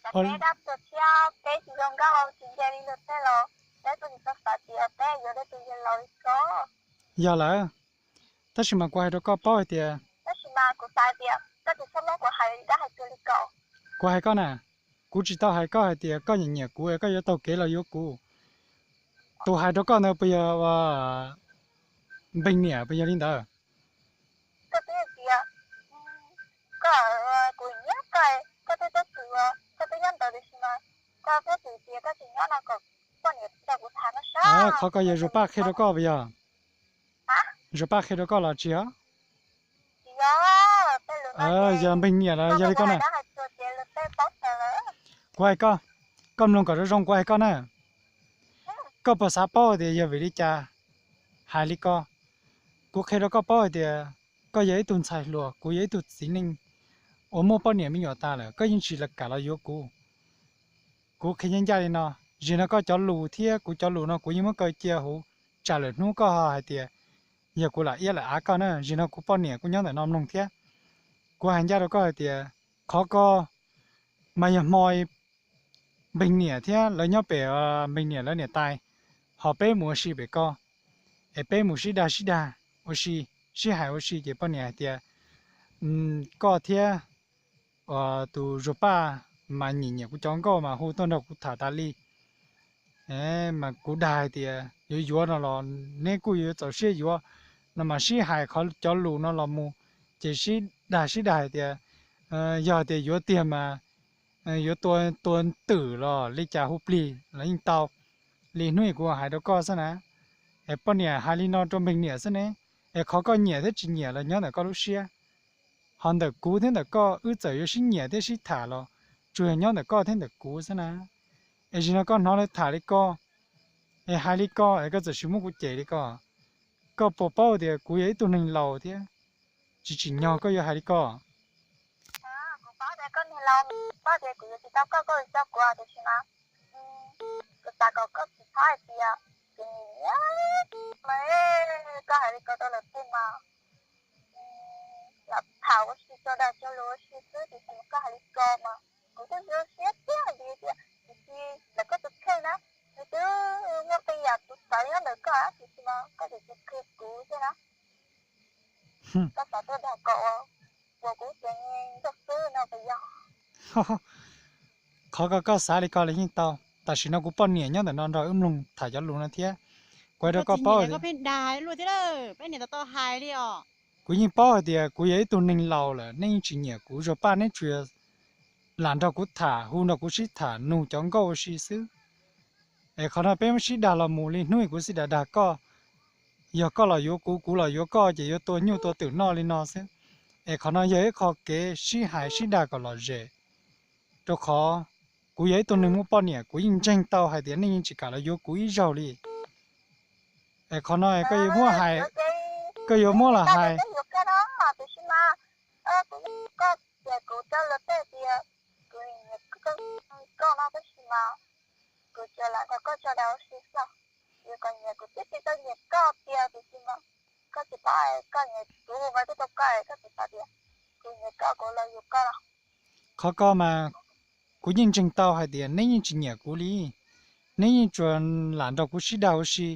Peb dab tuag thiab peb tsis zoo nkauj tsis ntse li luag tej los peb kuj tsis tau xav tias peb yuav dab tuag yawg laus li ko. Yog lawm, tab sis mas kuv hais rau koj paub hais tias, tab sis mas kuv xav tias koj tsis txhob muab kuv hais dab hais tuag li ko. Kuv hais koj na, kuv tsis tau hais koj hais tias koj nyiam nyiam kuv es koj yuav taug kev los yuav kuv. Tus hais rau koj ntawd puas yog npeeg niam puas yog li ntawd? Koj twb tias, koj, kuv nyiam koj, koj twb teb xwm, koj twb nyob ntawd tiam sis mas koj teb xwm tias koj tsis nyob no kom poj niam tsis tau kuv tham no sav. Qhov ko yog Zuag Paj qhia rau koj puas yog? Zuag Paj qhia rau koj los tsis yog? Yog npeeg niam los yog li ko na. Kuv hais koj, koj mloog kom zoo zoo kuv hais koj na. Koj puas xav paub tias yog vim li cas hais li ko? Kuv qhia rau koj paub hais tias koj yog ib tug ntxhais hluas, kuv yog ib tug txiv neej uas muaj poj niam me nyuam tas lawm, koj yeej tsis kam los yuav kuv. Kuv qhia ncaj ncaj li no, zim no koj cov lus thiab kuv cov lus no kuv yeej muab kaw cia huv, tsam lwm hnub koj ho hais tias yog kuv lam iab lam av koj na. Zim no kuv poj niam kuj nyob ntawm no mloog thiab. Kuv hais ncaj rau koj hais tias qhov ko mas yog hmo npeeg niam thiab lawv nyob pem npeeg niam lawv niam tais, ho peb mus ua si pem ko, es peb mus sib dag sib dag ua si, sib hais ua si ces poj niam hais tias koj thiab tus Zuag Paj mas nyiam nyiam kuv cov nkauj mas hu tuaj nrog kuv tham tas li. Mas kuv dag hais tias yuav yuav no los neb kuj yuav txaus siab yuav no mas sib hais qhov cov lus no los mus, ces sib dag sib dag hais tias yog tias yuav tiag mas yuav tua twm los li cas hu plig los yeej tau. Li hnub kuv hais rau koj xwb na, es poj niam hais li no rau npeeg niam xwb ne, es qhov koj nyiam thiab tsis nyiam los nyob ntawm koj lub siab. Ho ntawm kuv thiab ntawm koj wb txawm yuav sib nyiam thiab sib tham los tsuas yog nyob ntawm koj thiab ntawm kuv xwb na. Es zim no koj hnov lawv tham li ko, es hais li ko es koj txawm sis muab kuv cem li ko. Koj puas paub tias kuv yog ib tug neeg laus thiab tsis tsim nyog koj yuav hais li ko? Kuv paub tias koj neeg laus, paub tias kuv yuav tsis tau koj, koj tsis tau kuv, tiam sis mas kuv xav kom koj tsis txhob hais tias kuv nyiam nyiam mas koj hais li ko rau lawv tej mas lam tham ua si tso dag tso lus ua si xwb, tiam sis koj hais li ko mas kuv kuj zoo siab thiab vim tias kuv tsis ntawm koj tus kheej na, kuv twb muaj tej yam kuv xav nyob ntawm koj, tiam sis mas koj tseem tsis qhia kuv xwb na. Koj xav tuaj dag kom ua kuv ces nkauj xwb no puas yog? Qhov ko koj xav li ko los yeej tau, tam sim no kuv poj niam nyob ntawm no nrog wb mloog tham cov lus no thiab. Kuv hais rau koj paub, kuv yeej paub hais tias kuv yog ib tug neeg laus lawm, nej yeej tsis nyiam kuv, Zuag Paj neb tsuas lam nrog kuv tham, hu nrog kuv sib tham, nug cov nkauj ua si xwb. Es qhov no peb muab sib dag los mus li hnub kuv xij dag dag koj, yog koj los yuav kuv, kuv los yuav koj ces yuav tua nyuj tua twm noj li no xwb. Es qhov no yog ib qho kev sib hais sib dag kom lom zem, rau qhov kuv yog ib tug neeg muaj poj niam, kuv yeej ntseeg tau hais tias nej yeej tsis kam los yuav kuv ib zaug li. Es qhov no koj yuav muab hais, koj yuav muab los hais. Qhov ko mas kuv yeej ntseeg tau hais tias neb yeej tsis nyiam kuv li. Neb yeej tsuas lam nrog kuv sib dag ua si,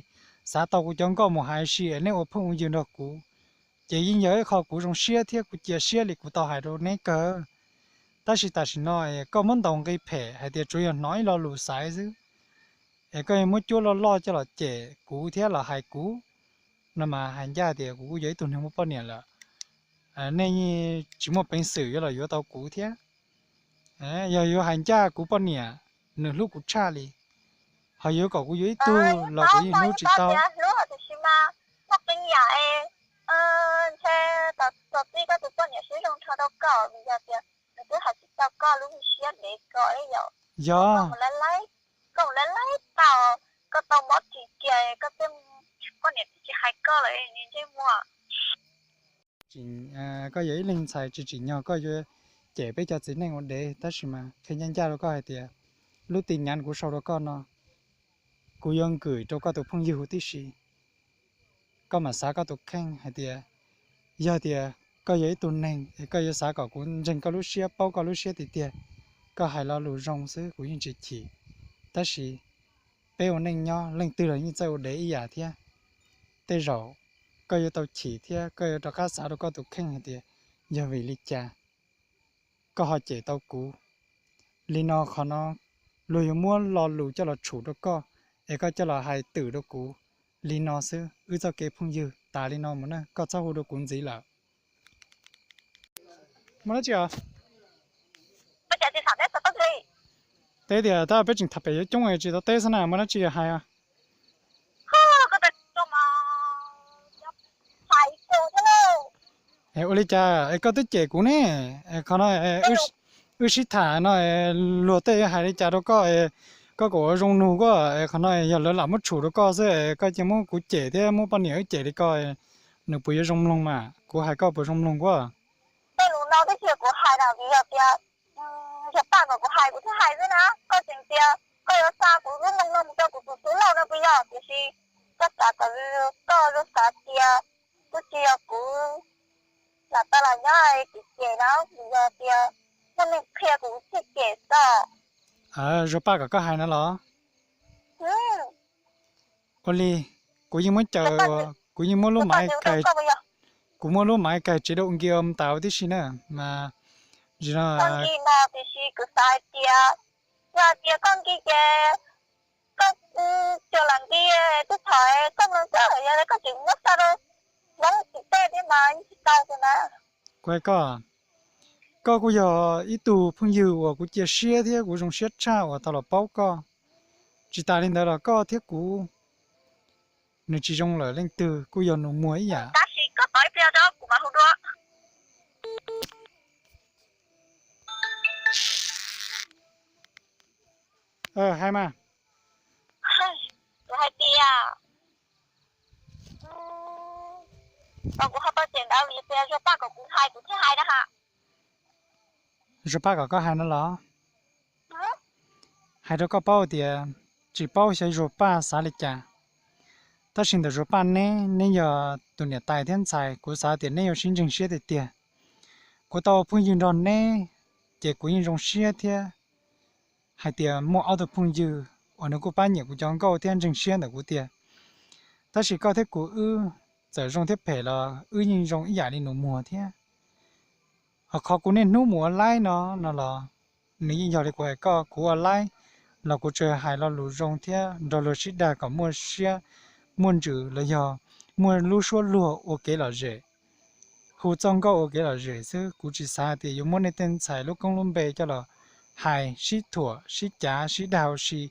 xav tau kuv cov nkauj mus hais ua si es neb ua phooj ua ywg nrog kuv, ces yeej yog ib qho kuv zoo siab thiab kuv cia siab li kuv tau hais rau neb kawg. Tab sis tam sim no koj muab ntaus nqi phem hais tias tsuas yog hnov ib lo lus xaiv xwb, es koj yuav muab cuab loj loj coj los cem kuv thiab los hais kuv no mas hais ncaj tias kuv kuj yog ib tug neeg muaj poj niam lawm, nej tsis muaj peev xwm yuav los yuav tau kuv thiab. Yog yuav hais ncaj kuv poj niam nws hlub kuv tshaj li, ho yuav kom kuv yuav ib tug los kuv yeej hlub tsis tau. Yog koj yog ib leeg ntxhais tsis tsim nyog koj yuav cem peb cov txiv neej ua dev, tab sis mas qhia ncaj ncaj rau koj hais tias lub tin nhắn kuv sau rau koj no, kuv yuav nkwm rau koj tus phooj ywg huv tib si. Koj mam xav koj tus kheej hais tias yog tias koj yog ib tug neeg es koj yuav xav kom kuv ntseeg koj lub siab, paub koj lub siab tiag tiag, koj hais lo lus zoo xwb kuv yeej tsis chim. Tab sis peb ua neej nyob leej twg los yeej txawj ua dev ib yam thiab. Tej zaum koj yuav tau chim thiab koj yuav rov qab xav rau koj tus kheej hais tias yog vim li cas koj ho cem tau kuv li no. Qhov no luag yuav muab lo lus coj los tshum rau koj, es koj coj los hais twm rau kuv li no xwb. Wb txoj kev phooj ywg tas li no mus na, koj txhob hu rau kuv ntxiv lawm. Muaj dab tsi os? Teb tias tab peb tseem tham pem yuav coob tsis tau teb xwb na, muaj dab tsi hais? Ua li cas es koj twb cem kuv ne? Qhov no wb sib tham no, luag tej hais li cas rau koj, koj kom ua zoo nug koj. Qhov no yog lawv lam muab tshum rau koj xwb, koj cia muab kuv cem thiab muab poj niam wb cem li ko, nws puas yuav zoo mloog mas? Kuv hais koj puas zoo mloog koj? Tej lus no twb tsis yog kuv hais na, vim yog tias yog Paj kom kuv hais kuv thiaj hais xwb na. Koj tseem tias koj yuav xa kuv lub moo no mus rau kuv tus tub lauj no puas yog? Tiam sis koj xav kom koj yuav xav tias twb tsis yog kuv lam tau los nyob cem cem no, vim yog tias muaj neeg qhia kuv thiaj cem xwb. Zuag Paj kom koj hais no los? Ua li, kuv yeej muab caw, kuv yeej muab lub maiv kais, kuv muab lub maiv kais tsev dau nkis mus tas tib si na mas. Zim no, tiam sis kuv xav hais tias, yog tias koj nkis ces koj cua lam nkis, twb thaum koj mloog xwb, yog li koj tseem muab xa rau Hmoob tim tej thiab mas yeej tsis tau xwb na. Kuv hais koj, koj kuj yog ib tug phooj ywg uas kuv cia siab thiab kuv zoo siab tshaj uas tau los paub koj. Tsis tas li ntawd los koj thiab kuv nws tsis zoo lawm, leej twg kuj yog nus muag ib yam. Tab sis koj tos ib pliag rau kuv mam hu dua. Hais mas. Kuv hais tias, kuv ho tau cem ntawd vim tias Zuag Paj kom kuv hais kuv thiaj hais na ha. Zuag Paj kom koj hais no los? Hais rau koj paub tias tsis paub xyov Zuag Paj xav li cas, tab sis ntawm Zuag Paj neb, neb yog tus niam tais thiab ntxhais, kuv xav tias neb yuav sib ntseeg siab tiag tiag. Kuv tau ua phooj ywg nrog neb, ces kuv yeej zoo siab thiab hais tias muaj ob tug phooj ywg uas nws kuj pab nyiam kuv cov nkauj thiab ntseeg siab ntawm kuv tiag. Tab sis koj thiab kuv wb txawm zoo thiab phem los wb yeej zoo ib yam li nus muag thiab. Ho qhov kuv niaj hnub mus ua laib no, no los nws yeej yog li kuv hais koj, kuv ua laib los kuv tsuas hais lo lus zoo thiab nrog luag sib dag kom muaj siab muaj ntsws los yog muaj lub suab luag ua kev lom zem, hu txoj nkauj ua kev lom zem xwb. Kuv tsis xav hais tias yuav muab nej tej ntxhais lub koob lub npe coj los hais sib thuam sib cav sib dag ua si,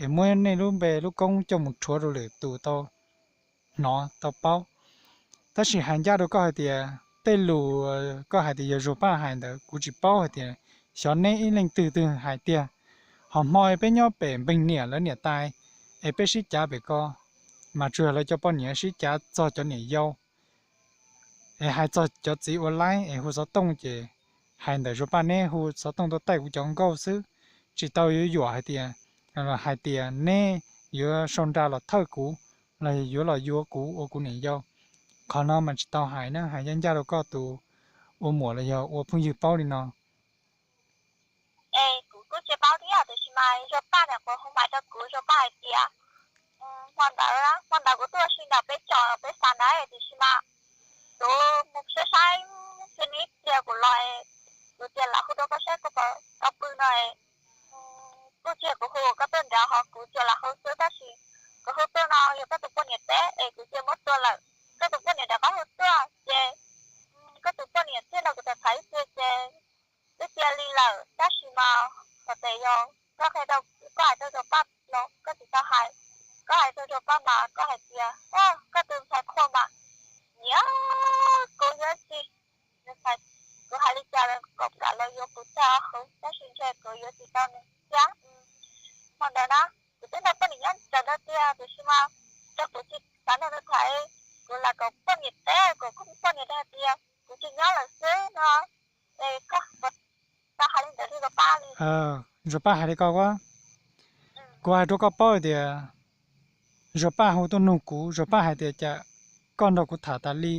es muab nej lub npe lub koob coj mus rhuav rau lwm tus tau hnov tau paub. Tab sis hais ncaj rau koj hais tias tej lus koj hais tias yog Zuag Paj hais ntawd kuv tsis paub hais tias xyov neb ib leej twg twg hais tiag. Ho hmo peb nyob pem npeeg niam lawv niam tais, es peb sib cav pem ko, mas tsuas yog lawv cov poj niam sib cav txog cov niam yau, es hais txog cov txiv ua laib es hu xov tooj ces hais ntawm Zuag Paj neb hu xov tooj tuaj taij kuv cov nkauj xwb, tsis tau yuav yuam hais tias, hais tias neb yuav sau nra los thawj kuv los yuav los yuav kuv ua kuv niam yau. Qhov no mas tsis tau hais na, hais ncaj ncaj rau koj tus ua muam los yog ua phooj ywg paub li no. Es kuv kuj tsis paub thiab, tiam sis mas Zuag Paj niam qhuav hu maiv rau kuv, Zuag Paj hais tias hmo ntawd, hmo ntawd kuv tuaj ua si ntawm peb tsom peb xav ntawd, tiam sis mas kuv mus saib saib, ib pliag kuv los, kuv tias lam hu rau koj saib koj puas tau pw no. Kuj tsis yog kuv hu koj tuaj nrad, ho kuv tsuas lam hu xwb, tab sis kuv hu tuaj no yog koj tus poj niam teb es kuv cia muab tua lawm. Koj tus poj niam rov qab hu tuaj ces koj tus poj niam thiaj nrog kuv tham tham ib pliag ces twb cia li lawm. Tab sis mas thaum tes yog koj qhia rau, koj hais rau Zuag Paj los koj tsis tau hais, koj hais rau Zuag Paj mas koj hais tias koj tus ntxhais qhua mas nyiam kuv yuav tsis, kuv hais li cas kom kam los yuav kuv tag qhov, tab sis ntshe kuv yuav tsis tau nws thiab. Hmo ntawd na, kuv twb nrog poj niam nyob ntawd tiag, tiam sis mas tso kuv tsis xav nrog nws tham, kuv lam kom poj niam teb, kom koj poj niam hais tias kuv tsis nyob lawm xwb no. Es koj tau hais li ntawd rau Zuag Paj li? Zuag Paj hais li ko, kuv hais rau koj paub tias Zuag Paj hu tuaj nug kuv, Zuag Paj hais tias cas koj nrog kuv tham tas li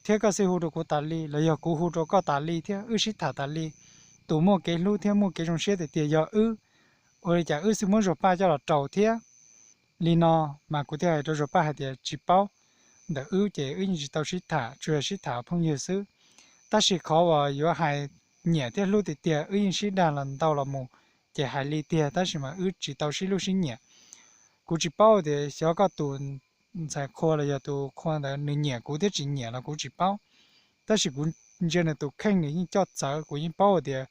thiab koj xij hu rau kuv tas li los yog kuv hu rau koj tas li thiab wb sib tham tas li, tus muaj kev hlub thiab muaj kev zoo siab tiag tiag yog wb. Ua li cas wb xwb muab Zuag Paj coj los rau thiab? Li no mas kuv thiaj hais rau Zuag Paj hais tias tsis paub, ntawm wb ces wb yeej tsis tau sib tham, tsuas yog sib tham phooj ywg xwb. Tab sis qhov uas yuav hais nyiam thiab hlub tiag tiag wb yeej sib dag los ntau los mus, ces hais li tiag tab sis mas wb tsis tau sib hlub sib nyiam. Kuv tsis paub tias xyov koj tus ntxhais qhua los yog tus qhua ntawd nws nyiam kuv thiab tsis nyiam los kuv tsis paub, tab sis kuv ntsia nws tus kheej nws yeej coj txawv, kuv yeej paub hais tias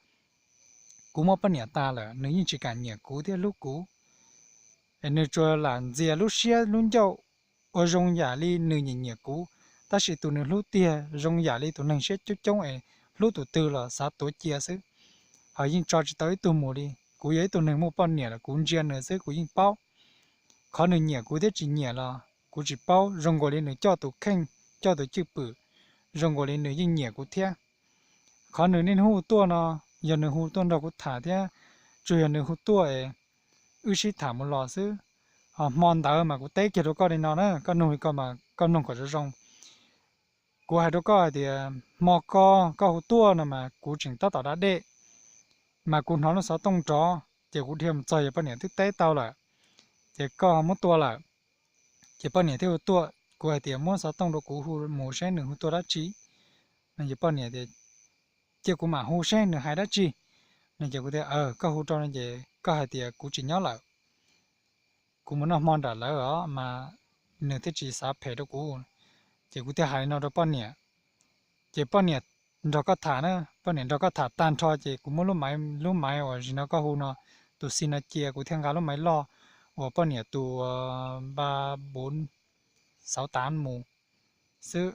kuv muaj poj niam tas lawm nws yeej tsis kam nyiam kuv thiab hlub kuv. Es nws tsuas lam ntxias lub siab lub ncauj ua zoo yam li nws nyiam nyiam kuv, tab sis tus nws hlub tiag zoo yam li tus neeg siab coob coob es hlub tus twg los xav tuav cia xwb, ho yeej tso tsis tau ib tug mus li. Kuv yog ib tug neeg muaj poj niam lawm kuv ntsia nws xwb kuv yeej paub. Qhov nws nyiam kuv thiab tsis nyiam los kuv tsis paub, zoo nkaus li nws coj tus kheej, coj tus cwj pwm, zoo nkaus li nws yeej nyiam kuv thiab. Qhov nws niaj hnub hu tuaj no, yog nws hu tuaj nrog kuv tham thiab, tsuas yog nws hu tuaj es wb sib tham mus los xwb. Ho hmo ntawd mas kuv teb kiag rau koj li no na, koj nug li ko mas koj mloog kom zoo zoo. Kuv hais rau koj hais tias hmo ko koj hu tuaj no mas kuv tseem tab tom da dej, mas kuv hnov lub xov tooj nrov ces kuv dhia mus txog ces poj niam twb teb tau lawm, ces koj muab tua lawm. Ces poj niam thiaj hu tuaj, kuv hais tias muab xov tooj rau kuv hu mus seb nws hu tuaj dab tsi. No ces poj niam tias cia kuv mam hu seb nws hais dab tsi. No ces kuv tias koj hu rau no ces koj hais tias kuv tsis nyob lawm, kuv mus noj hmo nram lawv os mas nws thiaj tsis xav phem rau kuv. Ces kuv thiaj hais li no rau poj niam. Ces poj niam nrog koj tham na, poj niam nrog koj tham tag nrho ces kuv muab lub maiv, lub maiv uas zim no koj hu no, tus xim no cia kuv thiaj nqa lub maiv loj uas poj niam tus ba buv xauv tav mus xwb.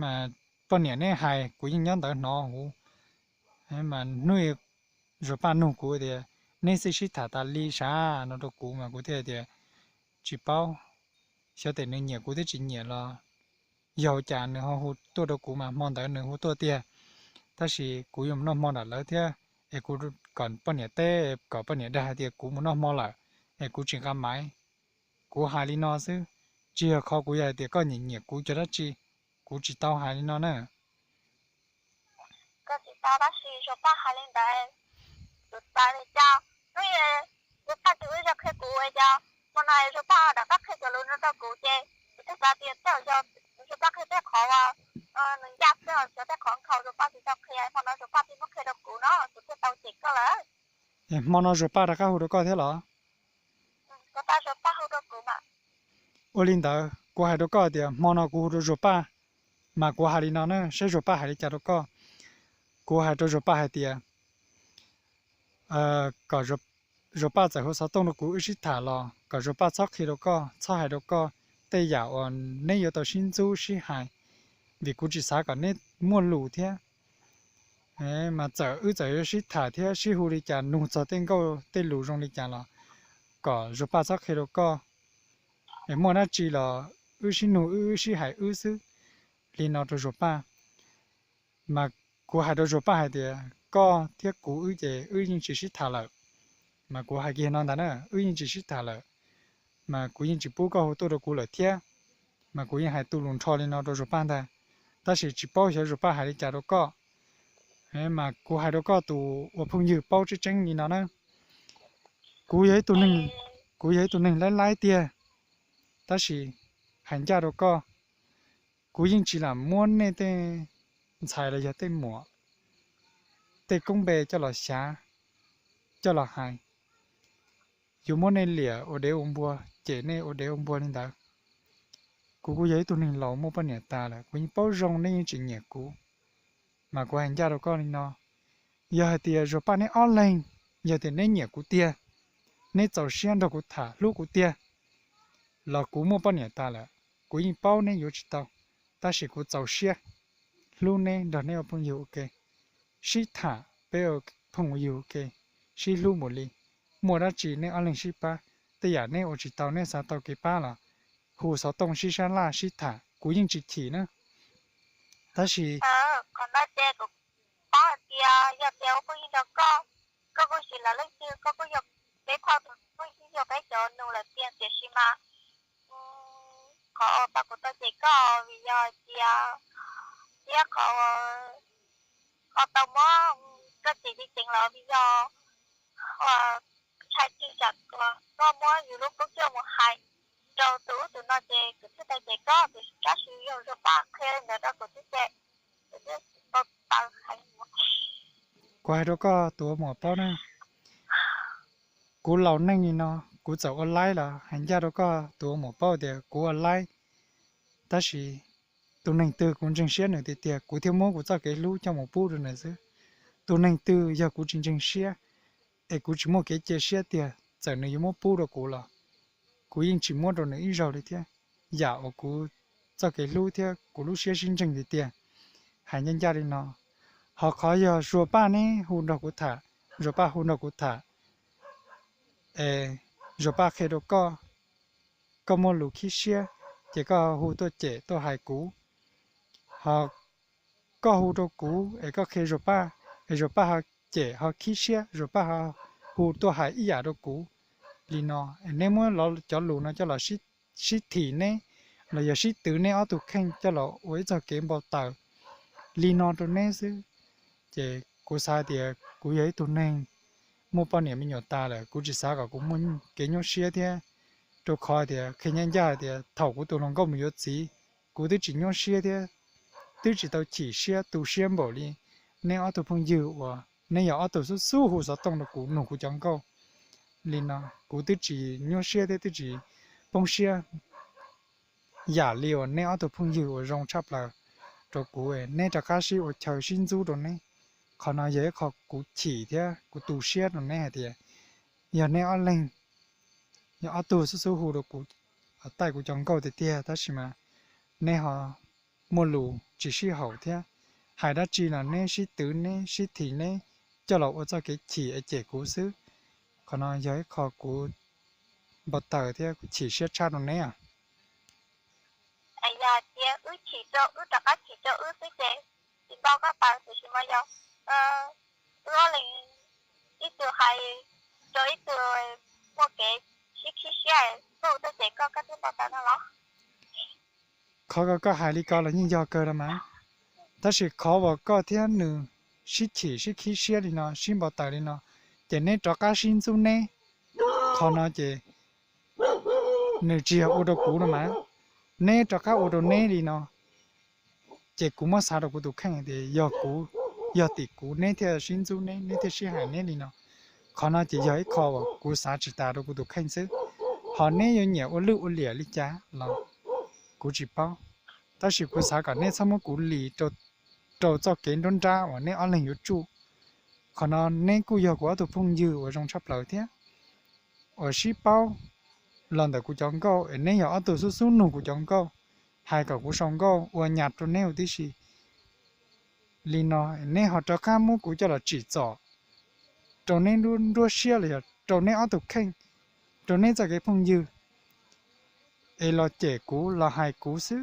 Mas poj niam neb hais kuv yeej nyob ntawd hnov huv. Mas hnub Zuag Paj nug kuv tias neb xwb sib tham tas li sav no rau kuv mas kuv thiaj tias tsis paub, xyov tes nws nyiam kuv thiab tsis nyiam los yog cas nws ho hu tuaj rau kuv mas hmo ntawd nws hu tuaj tiag. Tab sis kuv yuav mus noj hmo nram lawv thiab, es kuv kom poj niam teb, kom poj niam dag hais tias kuv mus noj hmo lawm, es kuv tsis nqa maiv. Kuv hais li no xwb, tsis yog qhov kuv yog hais tias koj nyiam nyiam kuv cov dab tsi, kuv tsis tau hais li no na. Koj tsis tau tab sis Zuag Paj hais li ntawd, kuv xav li cas, hnub Zuag Paj tus wb yog qhia kuv ua cas, hmo no Zuag Paj rov qab qhia cov lus no rau kuv ces kuv thiaj xav tias tej zaum yog Zuag Paj qhia tej qhov uas nws ncaj xwb, xyov tej qhov nkhaus Zuag Paj tsis tau qhia, hmo no Zuag Paj thiaj muab qhia rau kuv no kuv thiaj tau cem koj lawm. Es hmo no Zuag Paj rov qab hu rau koj thiab los? Ua li ntawd kuv hais rau koj tias hmo no kuv hu rau Zuag Paj, mas kuv hais li no na, saib Zuag Paj hais li cas rau koj. Kuv hais rau Zuag Paj hais tias kom Zuag Paj txawm hu xov tooj rau kuv wb sib tham los kom Zuag Paj txhob qhia rau koj, txhob hais rau koj tej yam uas neb yuav tau sib ntxub sib hais, vim kuv tsis xav kom neb muaj lus thiab. Mas txawm wb txawm yuav sib tham thiab sib hu li cas, nug txog tej nkauj tej lus zoo li cas los kom Zuag Paj txhob qhia rau koj. Es muaj dab tsi los wb sib nug wb, wb sib hais wb xwb. Li no rau Zuag Paj. Mas kuv hais rau Zuag Paj hais tias koj thiab kuv wb ces wb yeej tsis sib tham lawm. Mas kuv hais kiag no ntag na, wb yeej tsis sib tham lawm, mas kuv yeej tsis pub koj hu tuaj rau kuv lawm thiab. Mas kuv yeej hais tu lus nrho li no rau Zuag Paj ntag, tab sis tsis paub xyov Zuag Paj hais li cas rau koj. Mas kuv hais rau koj tus ua phooj ywg paub tseeb tseeb li no na, kuv yog ib tug neeg, kuv yog ib tug neeg laib laib tiag, tab sis hais ncaj rau koj, kuv yeej tsis lam muab nej tej ntxhais los yog tej muam, tej koob npe coj los xyav, coj los hais, yuav muab nej liam ua dev ua npua, cem nej ua dev ua npua li ntawd. Kuv kuj yog ib tug neeg laus muaj poj niam tas lawm, kuv yeej paub zoo nej yeej tsis nyiam kuv. Mas kuv hais ncaj rau koj li no, yog hais tias Zuag Paj neb ob leeg, yog tias neb nyiam kuv tiag, neb txaus siab nrog kuv tham hlub kuv tiag, los kuv muaj poj niam tas lawm, kuv yeej paub neb yuav tsis tau, tab sis kuv txaus siab hlub neb nrog neb ua phooj ywg ua ke, sib tham peb ua phooj ua ywg ua ke, sib hlub mus li. Muaj dab tsi neb ob leeg sib pab, tej yam neb ua tsis tau neb xav tau kev pab los hu xov tooj sib sab laj sib tham, kuv yeej tsis chim na. Tab sis qhov no ces kuv paub hais tias yog tias ua phooj ywg nrog koj, koj kuj tsis lam leej twg, koj kuj yog peb phauj tus, kuj yog peb cov nus lawm tiag, tiam sis mas qhov uas tau kuv tau cem koj vim yog hais tias thiab qhov uas koj tau muab Koj cem li ceev los vim yog ntshai tsam koj muab yus lub koob cuaj mus hais rau tus ub tus no ces kuv thiaj tau cem koj, tiam tab sis yog Zuag Paj qhia li ntawd rau kuv thiab ces kuv thiaj tau taw heev. Kuv hais rau koj tus muam paub na, kuv laus neej li no, kuv txawm ua laib los hais ncaj rau koj tus muam paub tias kuv ua laib, tab sis tus neeg twg kuv ntseeg siab nws tiag tiag kuv thiaj muab kuv txoj kev hlub coj mus pub rau nws xwb. Tus neeg twg yog kuv tsis ntseeg siab es kuv tsis muaj kev cia siab tiag, txawm nws yuav muab pub rau kuv los kuv yeej tsis muab rau nws ib zaug li thiab. Yam uas kuv txoj kev hlub thiab kuv lub siab sib ntseeg tiag tiag, hais ncaj ncaj li no. Ho qhov yog Zuag Paj neb hu nrog kuv tham, Zuag Paj hu nrog kuv tham es Zuag Paj qhia rau koj, koj muaj lus khib siab ces koj hu tuaj cem tuaj hais kuv. Ho koj hu rau kuv es koj qhia Zuag Paj, es Zuag Paj ho cem ho khib siab, Zuag Paj ho hu tuaj hais ib yam rau kuv li no, es neb muab cov lus no coj los sib thim neb los yog sib twv neb ob tug kheej coj los ua ib txoj kev npau taws li no rau neb xwb. Ces kuv xav tias kuv yog ib tug neeg muaj poj niam me nyuam tas lawm, kuv tsis xav kom kuv muaj kev nyuaj siab thiab, rau qhov tias qhia ncaj ncaj tias thaum kuv tus hluas nkauj mus yuav txiv, kuv twb tsis nyuaj siab thiab twb tsis tau chim siab tu siab npaum li neb ob tug phooj ywg uas neb yog ob tug xub xub hu xov tooj rau kuv nug kuv cov nkauj li no. Kuv twb tsis nyuaj siab thiab twb tsis poob siab yam li uas neb ob tug phooj ywg uas zoo tshaj plaws rau kuv, neb rov qab sib ua chaw sib ntxub rau neb. Qhov no yog ib qho kuv chim thiab kuv tu siab rau neb hais tias yog neb ob leeg, yog ob tug xub xub hu rau kuv, taij kuv cov nkauj tiag tiag, tab sis mas neb ho muaj lus tsis sib haum thiab, hais dab tsi los neb sib twv neb sib thim neb coj los ua txoj kev chim es cem kuv xwb. Qhov no yog ib qho kuv npau taws thiab kuv chim siab tshaj rau neb. Yog tias wb chim rau wb rov qab chim rau wb xwb ces tsis npau koj taws, tiam sis mas yog wb ob leeg ib tug hais rau ib tug muaj kev sib khib siab, koj hu tuaj cem koj koj thiaj npau taws no los? Qhov koj hais li ko los yeej yog kawg los mas, tab sis qhov uas koj thiab nws sib chim sib khib siab li no sib npau taws li no, ces neb rov qab sib ntxub neb, qhov no ces nws tsis yog ua rau kuv no mas, neb rov qab ua rau neb li no, ces kuv muab xav rau kuv tus kheej tias yog kuv, yog tim kuv neb thiaj sib ntxub neb, neb thiaj sib hais neb li no. Qhov no ces yog ib qho uas kuv xav tsis tas rau kuv tus kheej xwb. Ho neb yuav nyiam ua lwj ua liam li cas los kuv tsis paub, tab sis kuv xav kom neb txhob muab kuv lis rau txoj kev nruab nrab uas neb ob leeg yuav tsuj. Qhov no neb kuj yog kuv ob tug phooj ywg uas zoo tshaj plaws thiab uas sib paub los ntawm kuv cov nkauj, es neb yog ob tug xub xub nug kuv cov nkauj, hais kom kuv sau nkauj ua nyas rau neb huv tib si li no, neb ho rov qab muab kuv coj los tsim txom rau neb nruab siab los yog rau neb ob tug kheej, rau neb txoj kev phooj ywg, es los cem kuv los hais kuv xwb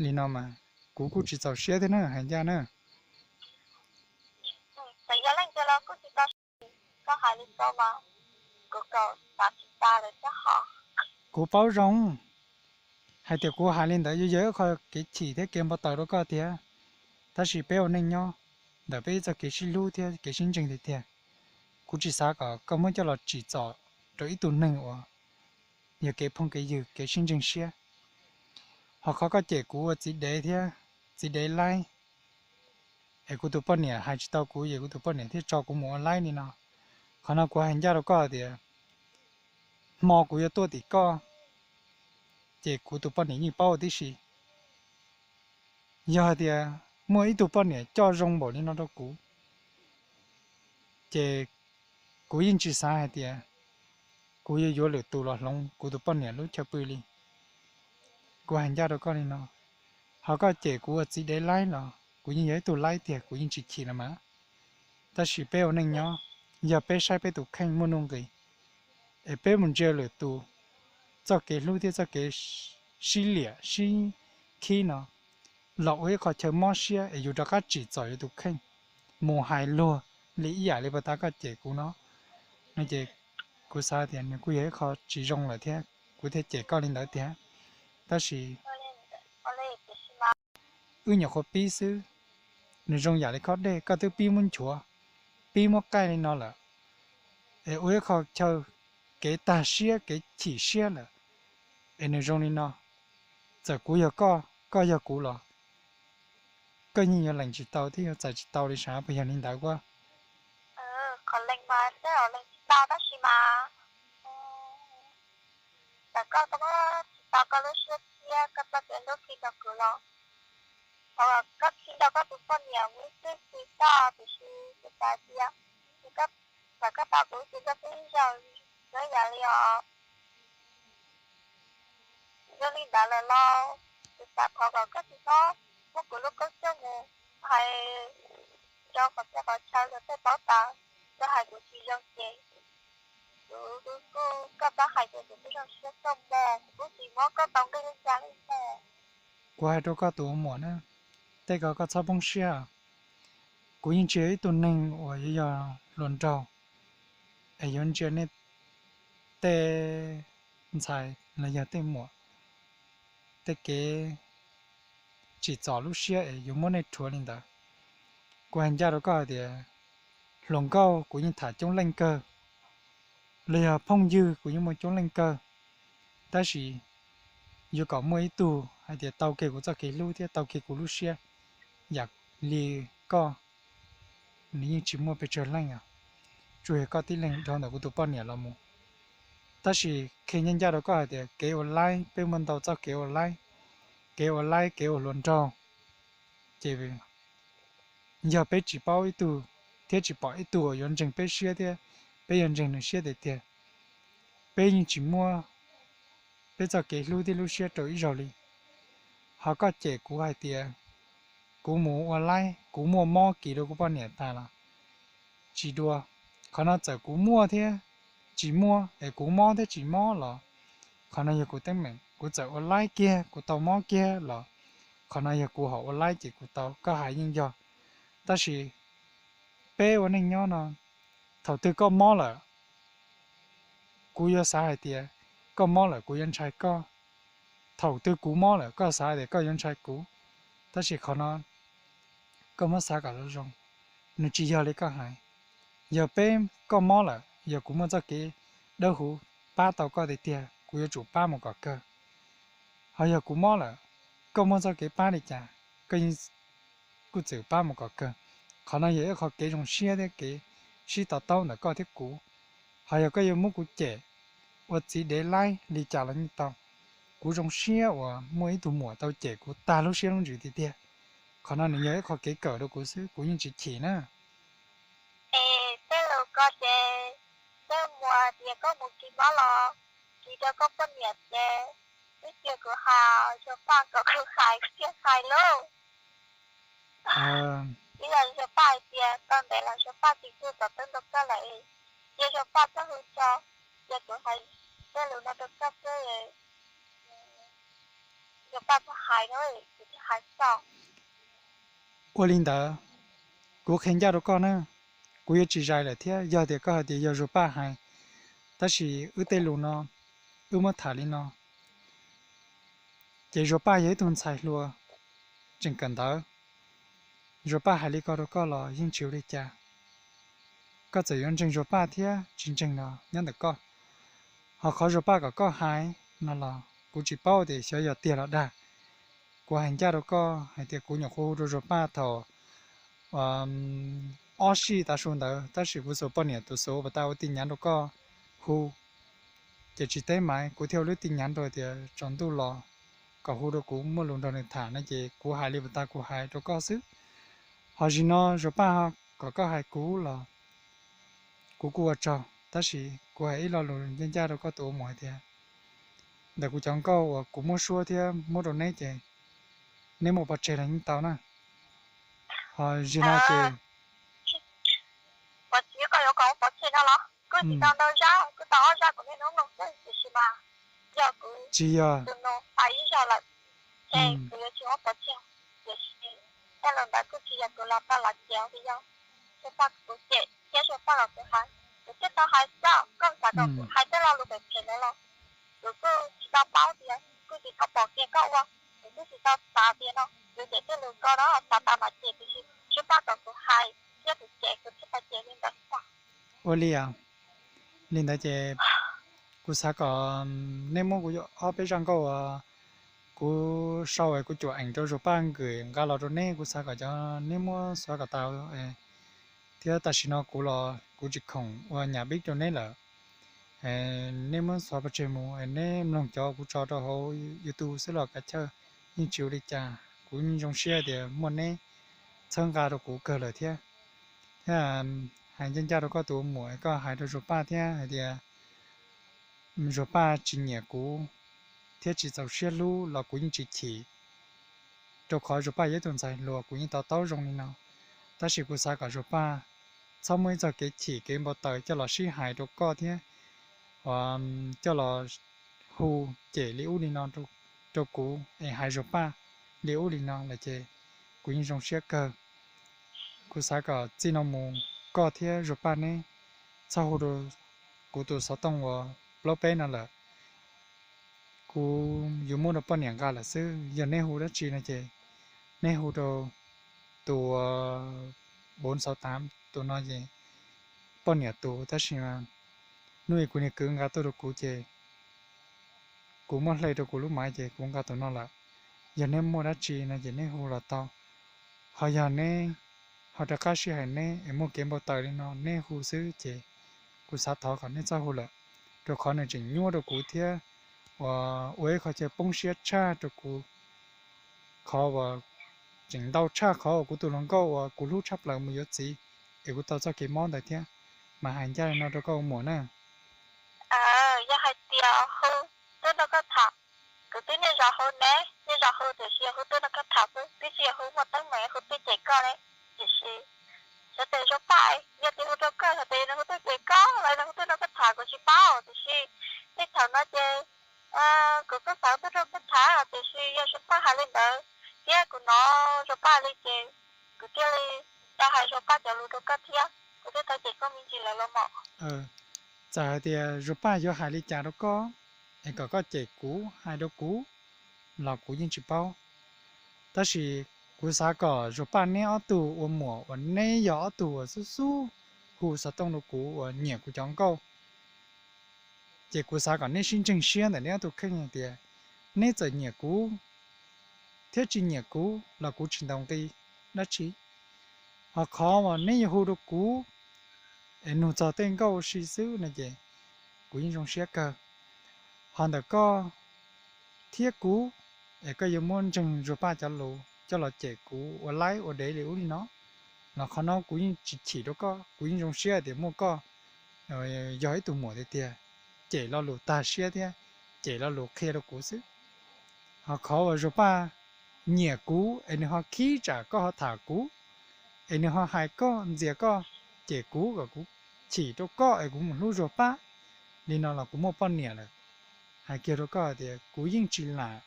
li no mas kuv kuj tsis txaus siab thiab na, hais ncaj na. Kuv paub zoo hais tias kuv hais li ntawd yuav yog ib qho kev chim thiab kev npau taws rau koj tiag, tab sis peb ua neej nyob ntawm peb ib txoj kev sib hlub thiab kev sib ntseeg tiag tiag, kuv tsis xav kom koj muab coj los tsim txom rau ib tug neeg uas yog kev phooj kev ywg kev sib ntseeg siab. Ho qhov koj cem kuv ua txiv dev thiab txiv dev laib, es kuv tus poj niam hais tsis tau kuv ces kuv tus poj niam thiaj tso kuv mus ua laib li no. Qhov no kuv hais ncaj rau koj tias hmo kuv yuav tuaj tim koj, ces kuv tus poj niam yeej paub tib si. Yog hais tias muaj ib tug poj niam coj zoo npaum li no rau kuv, ces kuv yeej tsis xav hais tias kuv yuav yuav lwm tus los hloov kuv tus poj niam lub chaw pw li. Kuv hais ncaj rau koj li no, ho koj cem kuv ua txiv dev laib los kuv yeej yog ib tug laib tiag, kuv yeej tsis chim los mas. Tab sis peb ua neej nyob, yog peb saib peb tus kheej muaj nuj nqis, es peb mus ntsia lwm tus txoj kev hlub thiab txoj kev sib liam sib khib no los ua ib qho chaw mob siab es yus rov qab tsim txom yus tus kheej, mus hais luag li ib yam li puag ta koj cem kuv no, no ces kuv xav tias nws kuj yog ib qho tsis zoo lawm thiab kuv thiaj cem koj li ntawd tiag. Tab sis wb nyuam qhuav pib xwb, nws zoo yam li khob dej, koj twb pib muab nchuav, pib muab qaij li no lawm, es ua ib qho chaw kev tag siab kev chim siab lawm, es nws zoo li no. Txawm kuv yog koj, koj yog kuv los koj yeej yuav lees tsis tau thiab yuav txais tsis tau li sav, puas yog li ntawd kuv? Qhov lees mas tej zaum lees tsis tau tab sis mas txawm koj tsis tau koj lub siab thiab koj txoj kev hlub khi rau kuv los, thaum koj khi rau koj tus poj niam mus ib txwm tsis txog tiam sis kuv xav tias txawm koj tau kuv ces koj twb zaum, koj yam li os. Yog li ntawd lawm los kuv xav thov kom koj tsis txhob muab kuv lub koob xyoob mus hais rau qhov txhia qhov chaw luag tej paub tas, koj hais kuv tsis zoo ces kuv kuj, koj txhob hais tias kuv twb zoo siab tuaj mus, kuv kuj tsis muab koj tau nqi li cas li ntag. Kuv hais rau koj tus ua muam na, tej ko koj txhob poob siab. Kuv yeej tsis yog ib tug neeg uas yuav yog hluas nraug es yuav ntsia nej tej ntxhais los yog tej muam tej kev tsim txom lub siab es yuav muab nej rhuav li ntawd. Kuv hais ncaj rau koj hais tias hluas nkauj kuv yeej tham coob leej kawg, los yog phooj ywg kuv yeej muaj coob leej kawg, tab sis yuav kom muaj ib tug hais tias tau kiag kuv txoj kev hlub thiab tau kiag kuv lub siab yam li koj, nws yeej tsis muaj pes tsawg leej os, tsuas yog koj tib leeg dhau ntawm kuv tus poj niam los mus. Tab sis qhia ncaj ncaj rau koj hais tias kev ua laib peb muaj ntau txoj kev ua laib, kev ua laib kev ua hluas nraug, ces yog peb tsis paub ib tug thiab tsis pom ib tug uas yuav ntseeg peb siab thiab peb yuav ntseeg nws siab tiag tiag, peb yeej tsis muab peb txoj kev hlub thiab lub siab rau ib zaug li. Ho koj cem kuv hais tias kuv mus ua laib kuv muaj mob kis rau kuv poj niam tas los tsis dua. Qhov no txawm kuv muaj thiab tsis muaj es kuv mob thiab tsis mob los qhov no yog kuv teeb meem, kuv txawm ua laib kiag kuv tau mob kiag los qhov no yog kuv hom ua laib ces kuv tau, koj hais yeej yog. Tab sis peb ua neej nyob no, thaum twg koj mob lawm kuv yuav xav hais tias koj mob lawm kuv yuav ntshai koj, thaum twg kuv mob lawm koj xav tias koj yuav ntshai kuv. Tab sis qhov no koj muab xav kom zoo zoo, nws tsis yog li koj hais. Yog peb, koj mob lawm yog kuv muaj txoj kev dawb huv pab tau koj tiag tiag kuv yuav tsum pab mus kom kawg. Ho yog kuv mob lawm, koj muaj txoj kev pab li cas koj yeej kuj txwm pab mus kom kawg. Qhov no yog ib qho kev zoo siab thiab kev sib to taub ntawm koj thiab kuv. Ho yog koj yuav muab kuv cem ua txiv dev laib li cas los yeej tau. Kuv zoo siab uas muaj ib tug muam tau cem kuv tag lub siab lub ntsws tiag tiag. Qhov no nws yog ib qho kev kawm rau kuv xwb, kuv yeej tsis chim na. Es tej lus ko ces tej muam tias koj mus kis mob los kis rau koj poj niam ces twb cia kuv hais Zuag Paj kom kuv hais kuv thiaj hais lauj. Ib yam Zuag Paj hais tias tau ntev los Zuag Paj tsis hu xov tooj rau koj lawm, cia Zuag Paj txhob hu tso, cia kuv hais tej lus no rau koj xwb, Zuag Paj txhob hais na, kuv thiaj hais txog. Ua li ntawd, kuv qhia ncaj rau koj na, kuv yuav tsis zais lawm thiab yog tias koj hais tias yog Zuag Paj hais, tab sis wb tej lus no wb muab tham li no, ces Zuag Paj yog ib tug ntxhais hluas tseem kawm ntawv. Zuag Paj hais li ko rau koj los yeej tsis ua li cas. Koj txawm yuav ntseeg Zuag Paj thiab tsis ntseeg no nyob ntawm koj. Ho qhov Zuag Paj kom koj hais no los kuv tsis paub tias xyov yog tiag los dag. Kuv hais ncaj rau koj hais tias kuv nyuam qhuav hu rau Zuag Paj thaum ob sij tav su ntawd, tab sis kuv xuas poj niam tus xuv uas tas ua tij nyav rau koj hu, ces tsis teb maiv, kuv thiaj ua lub tij nyav rau tias tsaus ntuj los kom hu rau kuv muaj lus nrog nws tham no, ces kuv hais li uas tas kuv hais rau koj xwb. Ho zim no Zuag Paj kom koj hais kuv los kuv kuj ua tsaug, tab sis kuv hais ib lo lus ncaj ncaj rau koj tus ua muam hais tias ntawm kuv cov nkauj uas kuv muab suab thiab muab rau neb ces neb muaj pov tseg los yeej tau na. Ho zim no ces pov tseg, koj yuav kom ua pov tseg no los kuv tsis tau ntau zaj, kuv tau ob zaj kuv niaj hnub mloog xwb, tiam sis mas yog kuv tsis yog tus nus hais ib zaug lawm ces kuv yuav tsis ua pov tseg. Tiam sis tej lus ntawd kuj tsis yog kuv los tau los ces yog Zuag Paj kom kuv cem thiab Zuag Paj kom kuv hais, kuv thiaj tau hais xwb. Koj xav kom kuv hais tej lo lus phem phem ntawd los kuv kuj tsis tau paub tias, kuj tsis tau pom kiag koj ua, kuv kuj tsis tau xav tias no yuav cem tej lus ko no, xav tas mas cem, tiam sis Zuag Paj kom kuv hais thiab kuv cem kuv thiaj tau cem li ntawd. Ua li os. Li ntawd ces kuv xav kom neb muab kuv ob peb zaj nkauj uas kuv sau es kuv cuam eem rau Zuag Paj Nkws nqa los rau neb, kuv xav kom cov neb muab xuav kom tau. Thiab tam sim no kuv los kuv tsis khoom ua nyam bib rau neb lawm. Neb muab xuav pov tseg mus, neb mloog cov kuv tso rau hauv YouTube xwb los kav chawj, yeej tsis ua li cas. Kuv zoo siab tias muaj neb txhawb nqa rau kuv kawg lawm thiab. Thiab hais ncaj ncaj rau koj tus ua muam, koj hais rau Zuag Paj thiab hais tias Zuag Paj tsis nyiam kuv thiab tsis txaus siab hlub los kuv yeej tsis chim, rau qhov Zuag Paj yog ib tug ntxhais hluas, kuv yeej to taub zoo li no. Tab sis kuv xav kom Zuag Paj txhob muaj ib txoj kev chim kev npau taws coj los sib hais rau koj thiab coj los hu cem li ub li no rau kuv es hais Zuag Paj li ub li no lawm ces kuv yeej zoo siab kawg. Kuv xav kom txij no mus koj thiab Zuag Paj neb txhob hu rau kuv tus xov tooj uas plaub peb no lawm. Kuv yuav muab rau poj niam nqa lawm xwb. Yog neb hu dab tsi no ces neb hu rau tus uas bốn sáu tám tus no ces poj niam tus, tab sis mas hnub kuv niag kwv nqa tuaj rau kuv ces kuv muab hle rau kuv lub maiv ces kuv nqa tus no lawm. Yog neb muaj dab tsi no ces neb hu los tau. Ho yog neb ho rov qab sib hais neb es muaj kev npau taws li no neb hu xwb ces kuv xav thov kom neb txhob hu lawm, rau qhov nws tseem nyuaj rau kuv thiab uas ua ib qho chaw poob siab tshaj rau kuv, qhov uas tseem ntau tshaj qhov uas kuv tus hluas nkauj uas kuv hlub tshaj plaws mus yuav txiv es kuv tau txoj kev mob ntawd thiab. Mas hais ncaj li no rau koj ua muam na. Yog hais tias hu tuaj nrog koj tham, kuv twb niaj zaus hu ne, niaj zaus hu tiam sis yog hu tuaj nrog koj tham xwb, twb tsis yog hu muaj teeb meem hu tuaj cem koj ne. Tiam sis xyov tes Zoo Paj, yog tias hu rau koj, xyov tes nws hu tuaj cem koj los nws hu tuaj nrog koj tham kuv tsis paub, tiam sis tej thaum no ces kuv kuj xav tuaj nrog koj tham, tiam sis yog Zoo Paj hais li ntawd thiab kuv hnov Zoo Paj li ces kuv thiaj li tau hais Zoo Paj cov lus rau koj thiab, kuv thiaj tau cem koj me ntsis lawm los mas. Txawm hais tias Zuag Paj yuav hais li cas rau koj es kom koj cem kuv hais rau kuv los kuv yeej tsis paub. Tab sis kuv xav kom Zuag Paj neb ob tug ua muam uas neb yog ob tug uas xub xub hu xov tooj rau kuv uas nyiam kuv cov nkauj, ces kuv xav kom neb sib ntseeg siab ntawm neb ob tug kheej hais tias neb txawm nyiam kuv thiab tsis nyiam kuv los kuv tsis ntaus nqi dab tsi. Ho qhov uas neb yuav hu rau kuv es nug txog tej nkauj ua si xwb no ces kuv yeej zoo siab kawg. Ho ntawm koj thiab kuv es koj yuav muab ntseeg Zuag Paj cov lus coj los cem kuv ua laib ua dev li ub li no los qhov no kuv yeej tsis chim rau koj, kuv yeej zoo siab tias muaj koj yog ib tug muam tiag tiag, cem lo lus tag siab thiab cem lo lus qhia rau kuv xwb. Ho qhov uas Zuag Paj nyiam kuv es nws ho khib tsam koj ho tham kuv, es nws ho hais koj ntxias koj, cem kuv kom kuv chim rau koj es kuv mus hlub Zuag Paj li no los kuv muaj poj niam lawm. Hais kiag rau koj tias kuv yeej tsis lam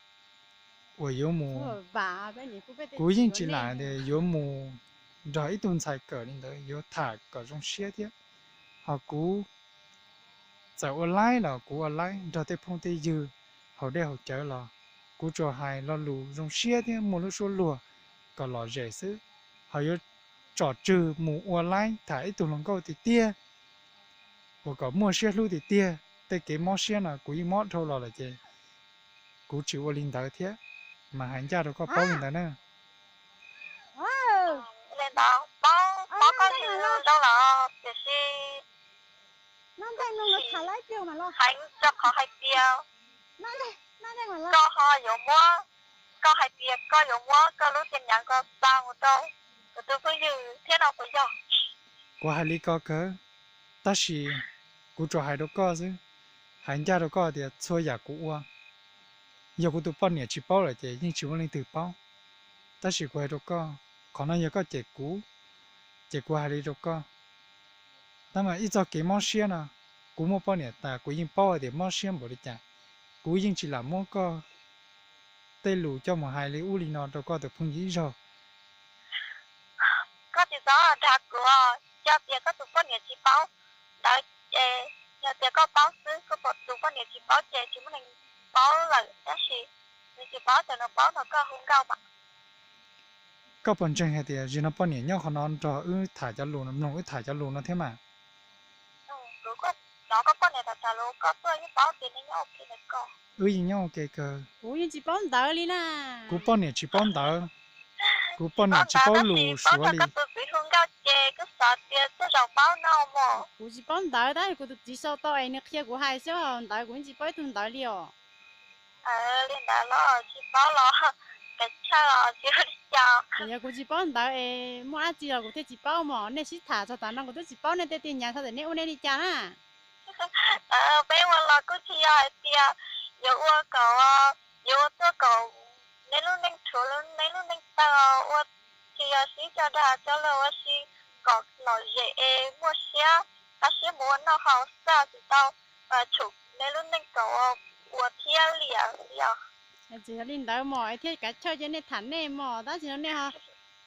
uas yuav mus, kuv yeej tsis lam tias yuav mus nrog ib tug ntxhais kawm li ntawd, yuav tham kom zoo siab thiab. Ho kuv txawm ua laib los kuv ua laib nrog tej phooj tej ywg haus dej haus cawv los kuv tsuas hais lo lus zoo siab thiab muaj lub suab luag kom lom zem xwb. Ho yuav tsom tswg mus ua laib tham ib tug hluas nkauj tiag tiag uas kom muaj siab hlub tiag tiag, tej kev mob siab no kuv yeej mob dhau los lawm ces kuv tsis ua li ntawd thiab. Mas hais ncaj rau koj paub li ntawd na. Li ntawd, paub, paub koj zoo lawm tiam sis hais rau qhov hais tias koj ho yuav muab, koj hais tias koj yuav muab koj lub tias nyav ko xa mus rau kuv tus phooj ywg thiab no puas yog? Kuv hais li ko kawg, tab sis kuv tsuas hais rau koj xwb. Hais ncaj rau koj tias txhua yam kuv ua, yog kuv tus poj niam tsis paub lawm ces yeej tsis muaj leej twg paub. Tab sis kuv hais rau koj, qhov no yog koj cem kuv, ces kuv hais li rau koj. Tab mas ib txoj kev mob siab no, kuv muaj poj niam tas kuv yeej paub hais tias mob siab npaum li cas. Kuv yeej tsis lam muab koj tej lus coj mus hais li ub li no rau koj tus phooj ywg ib zaug. Koj tsis txhob dag kuv, yog tias koj tus poj niam tsis paub ntawd ces, yog tias koj paub xwb, koj tus poj niam tsis paub ces tsis muaj neeg paub lawm, tab sis nws tsis paub ces nws paub no koj hu nkauj mas. Koj puas ntseeg hais tias zaum no poj niam nyob qhov no nrog wb tham cov lus, mloog wb tham cov lus no thiab mas? Wb yeej nyob ua ke kawg. Kuv yeej tsis paub ntawv li na. Kuv poj niam tsis paub ntawv. Kuv poj niam tsis paub lus Suav li. Kuv tsis paub ntawv, tab sis kuv tus txiv sau tau es nws qhia kuv hais xwb, ntawv kuv yeej tsis paub ib tug ntawv li os. Li ntawd los tsis paub los, kav chawj os, tsis ua li cas. Yog kuv tsis paub ntawv es muaj dab tsi los kuv thiaj tsis paub mog. Nej sib tham txog tav no kuv twb tsis paub, nej tej tiag nyav txog tias nej ua nej li cas na. Peb ua los kuj tsis yog hais tias yuav ua kom, yuav ua tuaj kom neb lub neej rhuav, neb lub neej tawg, ua tsis yog sib coj dag coj luag ua si kom lom zem es muaj siab, qab siab mus ua noj haus xwb, tsis tau tshum neb lub neej kom ua thiab liam li os. Tsis yog li ntawd mog, es thiaj kav chawj cia nej tham nej mog, tab sis no nej ho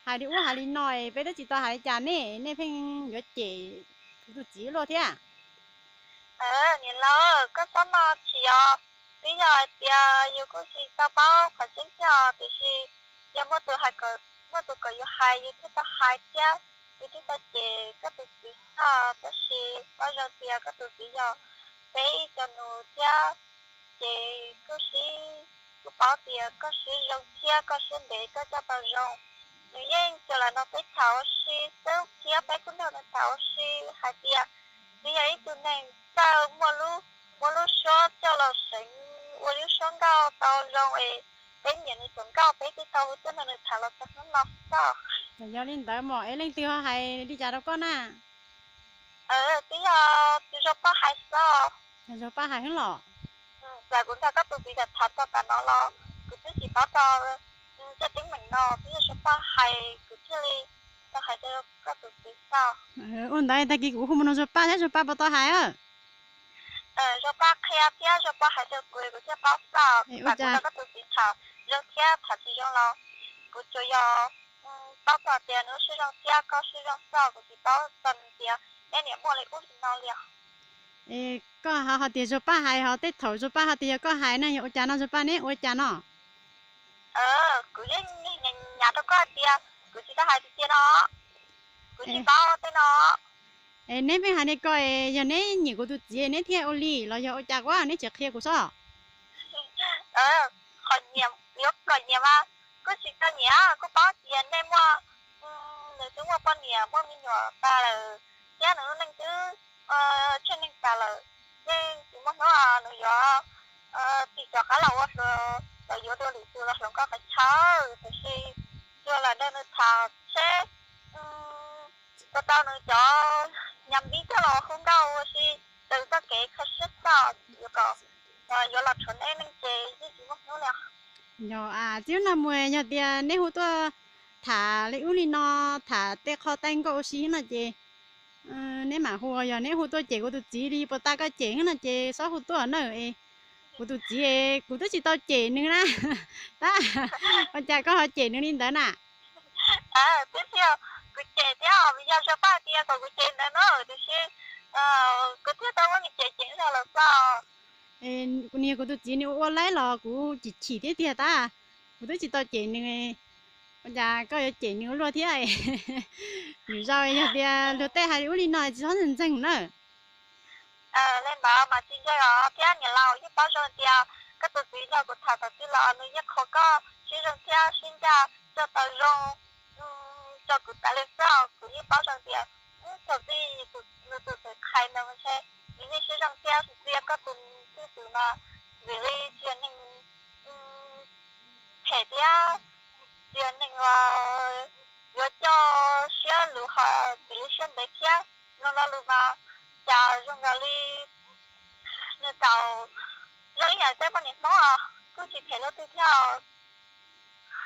hais li ub hais li no es peb twb tsis tau hais li cas ne, nej pheej yuav cem kuv tus txiv luaj thiab. Niam laus, koj txhob maj chim os. Twb yog hais tias yus kuj tsis tau paub qhov tseeb thiab os, tiam sis yog muaj tus hais, muaj tus kom yus hais yus thiaj tau hais thiab, yus thiaj tau cem koj tus txiv xwb. Tab sis paub zoo tias koj tus txiv yog peb ib co nus thiab, ces kuj sib, kuj paub tias koj siab zoo thiab koj siab ntev koj coj tau zoo. Nws yeej tsuas lam nrog peb tham ua si xwb thiab peb kuj nrog nws tham ua si hais tias nws yog ib tug neeg txawj muaj lub, muaj lub suab coj los seev, ua lub suab nkauj tau zoo es peb nyiam nws tus nkauj peb thiaj tau hu tuaj nrog nws tham los txog hnub no xwb. Yog li ntawd mas es leej twg ho hais li cas rau koj na? Twb yog tus Zog Paj hais xwb. Zog Paj hais xwb los? Txawm kuv nrog koj tus txiv tham txog tav no los kuv twb tsis paub txog tej teeb meem no, twb yog Zog Paj hais kuv thiaj li tau hais rau koj tus txiv xwb. Ua ntawd tag kis kuv hu mus nug Zog Paj thiab Zog Paj puas tau hais. Zog Paj qhia thiab Zog Paj hais rau kuv kuv thiaj paub xwb. Kuv nrog koj tus txiv tham zoo thiab tham tsis zoo los kuv tsuas yog paub txog tias nws siab zoo thiab koj siab zoo xwb, kuv tsis paub txog tias neb niam muaj li ub li no li os. Es koj ho hais tias Zog Paj hais, ho tej thaum Zog Paj hais tias yog koj hais ne, yog ua cas no Zog Paj ne, ua cas no? Kuv yeej nyav rau koj hais tias kuv tsis tau hais tiag tiag no, kuv tsis paub tej no. Es neb pheej hais li ko es yog neb nyiam kuv tus txiv neb thiaj ua li los yog ua cas, kuv neb tsis qhia kuv sob? Qhov nyiam, yuav kom nyiam mas kuj tsis tau nyiam, kuj paub tias nej muaj, nws twb muaj poj niam muaj me nyuam tas lawm thiab nws lub neej twb tsheej neeg tas lawm, yeej tsis muaj hnub nws yuav tig rov qab los ua hluas los yuav dua lwm tus los hluas nkauj qhov chaw. Tiam sis tsuas lam nrog nws tham seb puas tau nws cov nyam vib coj los hu nkauj ua si, txawm txoj kev kho siab xwb, yuav kom, yuav los rhuav neb neej ces yeej tsis muaj hnub li. Yog txij no mus yog tias neb hu tuaj tham li ub li no, tham tej qho teeb nkauj ua si no ces neb mam hu, yog neb hu tuaj cem kuv tus txiv li puas tas koj cem no ces txhob hu tuaj na. Kuv tus txiv kuv twb tsis tau cem nws na. Tab ua cas koj ho cem nws li ntawd na? Twb tsis, kuv cem thiab, yog Zog Paj tias kom kuv cem ntawd na, tiam sis kuv thiaj tau muab nws cem cem zog lawm xwb. Kuv niag kuv tus txiv nws ua ua laib los kuv chim chim thiab tiag tab, kuv twb tsis tau cem nws. Ua cas koj yuav cem nws ua luaj thiab? Lwm zaus yog tias luag tej hais li ub li no tsis txhob ntseeg na. Li ntawd mas tsis ntseeg os thiab niam laus, yeej paub zoo tias koj tus txiv nrog kuv tham thaum twg los nws yeej qhuas koj siab zoo thiab sib ncaj coj tau zoo rau kuv tas li xwb. Kuv yeej paub zoo tias thaum twg nws tus txawm qhais ntawd ntshe nws yeej siab zoo thiab tsis txia koj tus txwj tus mas, vim li tsis yog neeg phem thiab tsis yog neeg yuav coj siab lus ho vim li siab ntev thiab zoo lo lus mas cas zoo nkaus li nws txawm zoo ib yam tej poj niam Hmoob os, kuj tsis phem luaj twg thiab.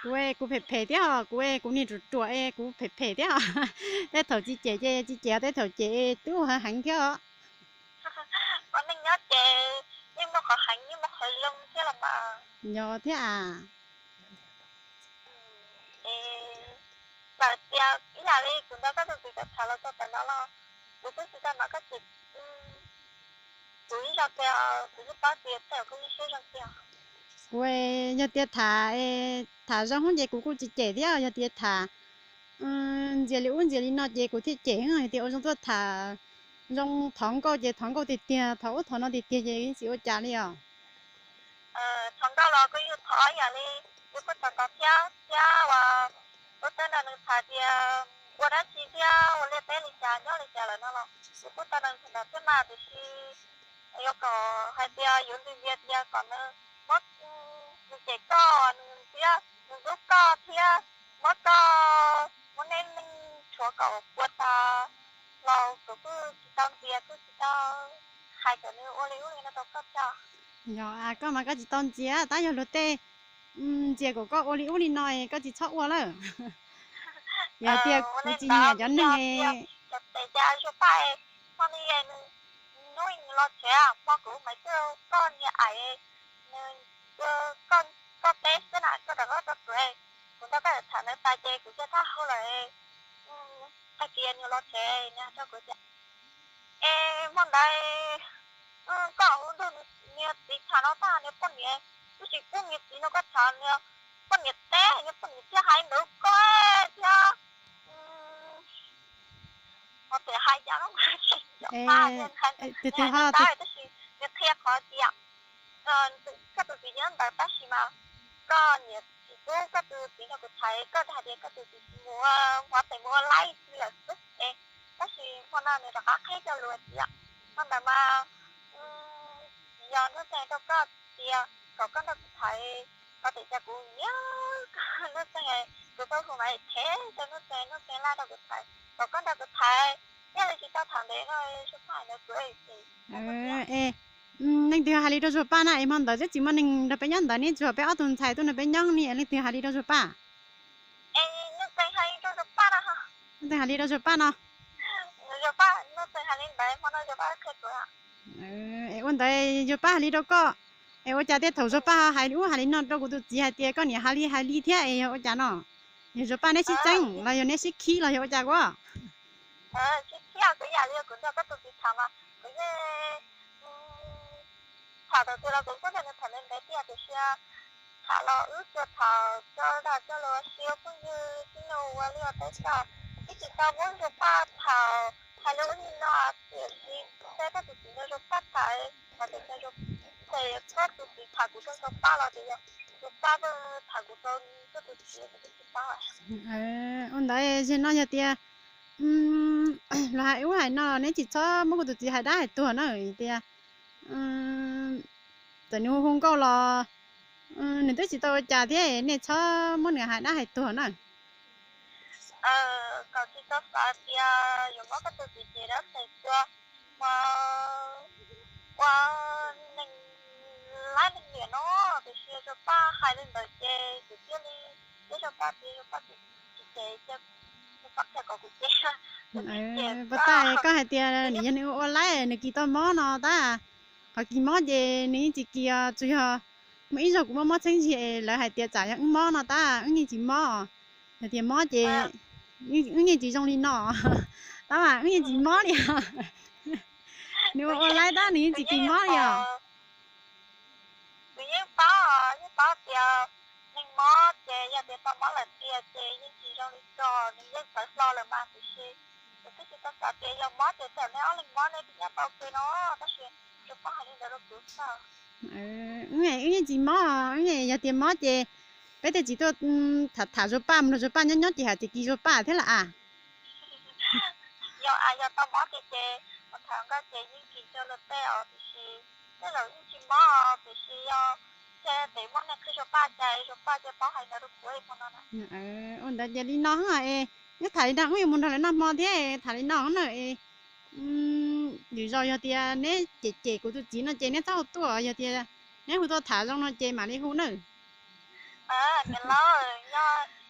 Kuv, kuv phem phem thiab os, kuv, kuv niag ruam ruam es kuv phem phem thiab os. Tej thaum tsis cem ces tsis cem, tej thaum cem twb ua heev heev thiab os. Ua neej nyob ces yeej muaj qhov heev yeej muaj qhov zoo thiab los mas. Yog thiab as. Txawm tias ib yam li kuv nrog koj tus txiv tham los txog tam no los kuv twb tsis tau hnov koj cem kuv ib zaug tias, kuv yeej paub tias tej zaum koj yeej siab zoo tiag. Kuv, yog tias tham, tham zoo hub ces kuv kuj tsis cem thiab, yog tias tham Ntxias li ub ntxias li no ces kuv thiaj cem hais tias ua zoo tuaj tham zoo thov nkauj ces thov nkauj tiag tiag, thov ub thov no tiag tiag ces yeej tsis ua cas li os. Thov nkauj los kuj yus thov ib yam li, yus kuj thov thov thiab thiab uas kuj tau nrog nws tham tias ua dab tsi thiab ua liaj teb li cas nyob li cas lawm no los yus kuj tau nrog nws tham thiab mas tiam sis yuav kom hais tias yuav ntxias ntxias tias kom nws muab, nws cem koj, nws thiab nws hlub koj thiab muab koj, muab neb neej tshuav kom puas tas los kuv kuj tsis tau ntxias, kuj tsis tau hais kom nws ua li ub li no rau koj thiab. Yog koj mas koj tsis tau ntxias, tab yog luag tej ntxias kom koj ua li ub li no koj tsis txhob ua lawm. Yog tias kuv tsis nyiam cov neeg. Tes cas Zuag Paj, hmo no nws hnub nws los tsev, hmo kuv mam coj koj niag aim, nws, koj teb xwb na, koj rov qab rau kuv, kuv nrog koj tham ntawd tas ces kuv coj thaj hau lawm, tag kis nws los tsev nws hais rau kuv tias, es hmo ntawd koj ua nrog niag txiv tham no tag, niag poj niam, kuv tsis pub niag txiv no koj tham, niag poj niam teb, niag poj niam thiaj hais ntawd koj thiab. Ho tias hais cas no, tus twg ho tab sis nws qhia qhov tias koj tus txiv nyob ntawd tab sis mas koj niam tsis pub koj tus txiv nrog kuv tham, koj hais tias koj tus txiv mus ua huav tes mus ua laib lawm xwb es, tab sis hmo no nws rov qab qhib cov lus tias hmo ntawd mas tsis yog Nuj Txeeg rau koj tias kom koj nrog kuv tham, ho tias cas kuv nyiam Nuj Txeeg, kuv tau hu mas them rau Nuj Txeeg, Nuj Txeeg laj rau kuv tham, kom koj nrog kuv tham, thiaj li tsis tau tham ntev no, Zuag Paj ntawd kuv Es leej twg hais li rau Zuag Paj na, es hmo ntawd twb tsis muaj neeg nrog peb nyob ntawd, neb tsuas peb ob tug ntxhais tuaj nrog peb nyob ne, leej twg hais li rau Zuag Paj? Leej twg hais li rau Zuag Paj no? Es ua ntawd Zuag Paj hais li rau koj, es ua cas tej thaum Zuag Paj hais li ub hais li no rau kuv tus txiv hais tias koj niam hais li hais li thiab es yog ua cas no? Yog Zuag Paj neb sib txeeb los yog neb sib khib los yog ua cas kuv? Sib khib, kuv ib yam li kuv nrog koj tus txiv tham mas kuv yeej tham thaum twg los kuv kuj nrog nws tham ntev ntev tiag tiam sis tham los wb tsuas tham coj dag coj lus ua si ua phooj ywg xwb, ua liaj ua teb tag, twb tsis tau muab Zuag Paj tham hais li ub li no, tiam sis kuv saib koj tus txiv nrog Zuag Paj tham, hais tias ces koj tus txiv tham kuv rau Zuag Paj los tias yog Zuag Paj tham kuv rau koj tus txiv, kuv twb tsis paub. Ua ntawd zaum no yog tias los hais ub hais no los neb tsis txhob muab kuv tus txiv hais dab hais tuag na, tias txawm nws hu nkauj los nws twb tsis tau ua cas thiab, nej txhob muab nws hais dab hais tuag na. Kom tsis tau xav tias yuav muab koj tus txiv ces dab tes tua ua neeg lab neeg liam no, tiam sis Zuag Paj hais li ntawd ces kuv thiaj li, thiab Zuag Paj tias Zuag Paj tsis cem ces Zuag Paj qhia kom kuv cem. Puas tas koj hais tias nws yog nws ua ua laib nws kis tau mob no tab, qhov kis mob ces nws yeej tsis kis, tsuas yog muaj ib zaug kuv muaj mob txheeb zig es lawv hais tias tsam yog wb mob no tab, wb yeej tsis mob. Hais tias mob ces wb yeej tsis zoo li no, tab mas wb yeej tsis mob li os. Nws ua ua laib tab nws yeej tsis kis mob li os. Nws yeej paub, yeej paub tias neeg mob ces yog tias tau mob lawm tiag ces yeej tsis zoo li ko, nws yeej txawv hlo lawm mas tiam sis nws twb tsis tau xav tias yog mob ces txawm nej ob leeg mob nej twb nyob tau pem no, tab sis Zuag Paj hais li ntawd rau kuv xwb. Wb yeej tsis mob, yog tias mob ces peb thiaj tsis tuaj tham tham Zuag Paj, mus nrog Zuag Paj nyob nyob ces hais tias kis Zuag Paj thiab lawm as. Yog, yog tau mob tiag ces mus tham nkauj ces yeej kis rau luag tej os, tiam sis tej zaum yeej tsis mob, tiam sis yog ntshe pem muaj neeg qhia Zuag Paj cas Zuag Paj cia paub hais ntawd rau kuv hmo no na. Ua ntawd ces li no es, neb tham li no wb yuav mus nrog lawv noj hmo thiab, tham li no na es, lwm zaus yog tias neb cem cem kuv tus txiv no ces neb txhob hu tuaj, yog tias neb hu tuaj tham zoo no ces mam li hu nawb. Niam laus,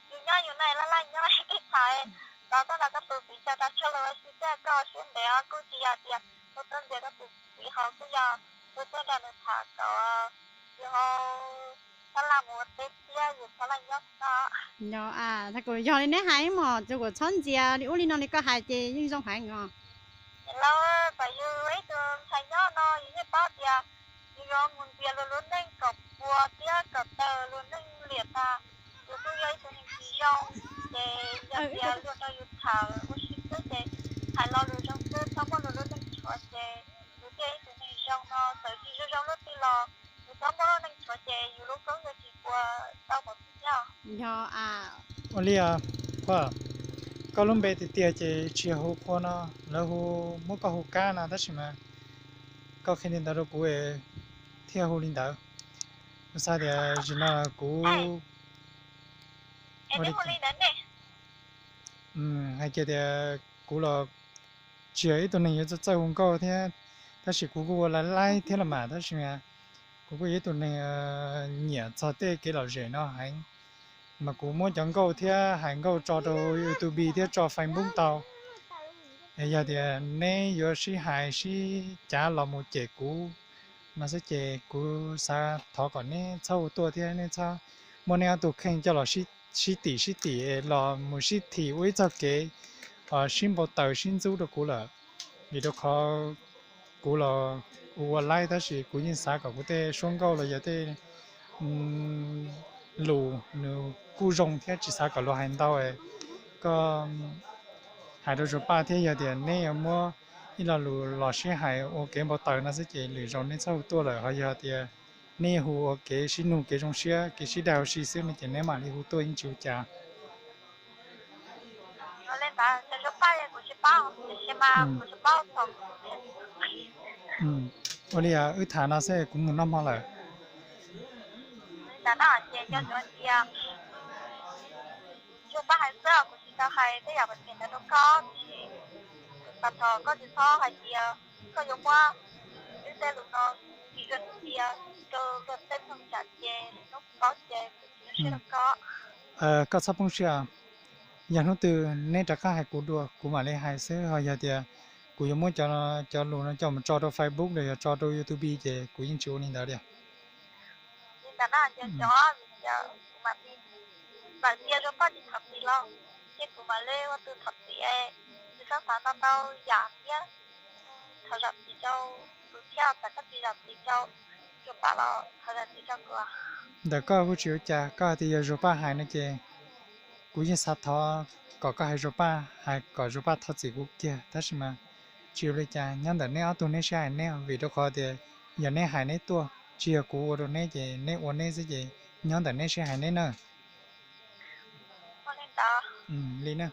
yus nyob yus na, laj laj nyob tej tham, tos koj nrog koj tus txiv tsa tas tshuaj los ua si thiab koj siab ntev os, kuj tsis yog tias hu tuaj ntxias koj tus txiv, ho kuj yog hu tuaj nrog nws tham kom yus ho sab laj mus ua teb thiab yus sab laj nyob no. Yog, thaum kuv yog li neb hais mas tsuas kom txhob ntxias li ub li no li koj hais ces yeej zoo heev os. Niam laus, kom yus ib tug ntxhais nyob no yus yeej paub tias yus yuav mus ntxias luag lub neej kom puas thiab kom tawg luag neej liam tas, yus kuj yog ib tug neeg tsis zoo, ces yog tias luag nrog yus ua si xwb ces hais lo lus zoo xwb, txhob muaj lus lub neej tshuav ces yus thiaj ib tug neeg zoo no, txawm tsis zoo zoo lub twg los yus txhob muaj lub neej tshuav ces yus lub koob yuav tsis puas tau pom txog. Ua li, koj lub npe tiag tiag ces tsis yog hu Qhua no, lawv hu, muab koj hu Kab no tab sis mas koj qhia li ntawd rau kuv thiaj hu li ntawd. Kuv xav tias zim no kuv hais kiag tias kuv los tsis yog ib tug neeg yuav txawj txawj hu nkauj thiab, tab sis kuv kuj ua laib laib thiab los mas tab sis kuv kuj yog ib tug neeg nyiam txog tej kev lom zem no heev, mas kuv muab cov nkauj thiab hais nkauj tso rau YouTube thiab tso Facebook tau. Yog tias neb yuav sib hais sib cav los mus cem kuv no xwb ces kuv xav thov kom neb txhob hu tuaj thiab neb txhob muab neb ob tug kheej coj los sib tim sib tim los mus sib thim ua ib txoj kev sib npau taws sib ntxub rau kuv lawm. Vim rau qhov kuv los ua laib tab sis kuv yeej xav kom kuv tej suab nkauj los yog tej lus nws kuj zoo thiab tsis xav kom luag hais ntau. Koj hais rau Zuag Paj thiab yog tias neb yuav muab ib lo lus los sib hais ua kev npau taws no xwb ces lwm zaus neb txhob hu tuaj lawm, ho yog tias neb hu ua kev sib nug kev zoo siab kev sib daig ua si xwb no ces neb mam li hu tuaj yeej tsis ua cas. Ua li wb tham no xwb kuv mus noj hmo lawm. Zuag Paj hais xwb kuv tsis tau hais tej yam phem ntawd rau koj, tiam sis kuv xav thov koj tsis txhob hais tias koj yuav muab wb tej lus no tiv ua tus tias rau luag tej phooj ywg ces hnub kuv paub ces kuv tsis zoo siab rau koj. Koj txhob poob siab, yog hnub twg neb rov qab hais kuv dua kuv mam li hais xwb, ho yog tias kuv yuav muab cov lus no coj mus tso rau Facebook los yog tso rau YouTube ces kuv yeej tsis ua li ntawd li. Li ntawd no ces cov vim tias kuv mam li, txawm tias Zuag Paj tsis thov txim los ces kuv mam li ua tus thov txim, tsis txhob xav ntau ntau yam thiab. Thov zam txim rau kuv thiab, txawm koj tsis zam txim rau Zuag Paj los thov zam txim rau kuv. Ntawm koj kuj tsis ua cas, koj hais tias yog Zuag Paj hais no ces kuv yeej xav thov kom koj hais Zuag Paj, hais kom Zuag Paj thov txim kuv kiag, tab sis mas tsis ua li cas, nyob ntawm neb ob tug neb sib hais neb, vim rau qhov tias yog neb hais neb tuaj, tsis yog kuv ua rau neb ces neb ua neb xwb ces nyob ntawm neb sib hais neb na. Li na.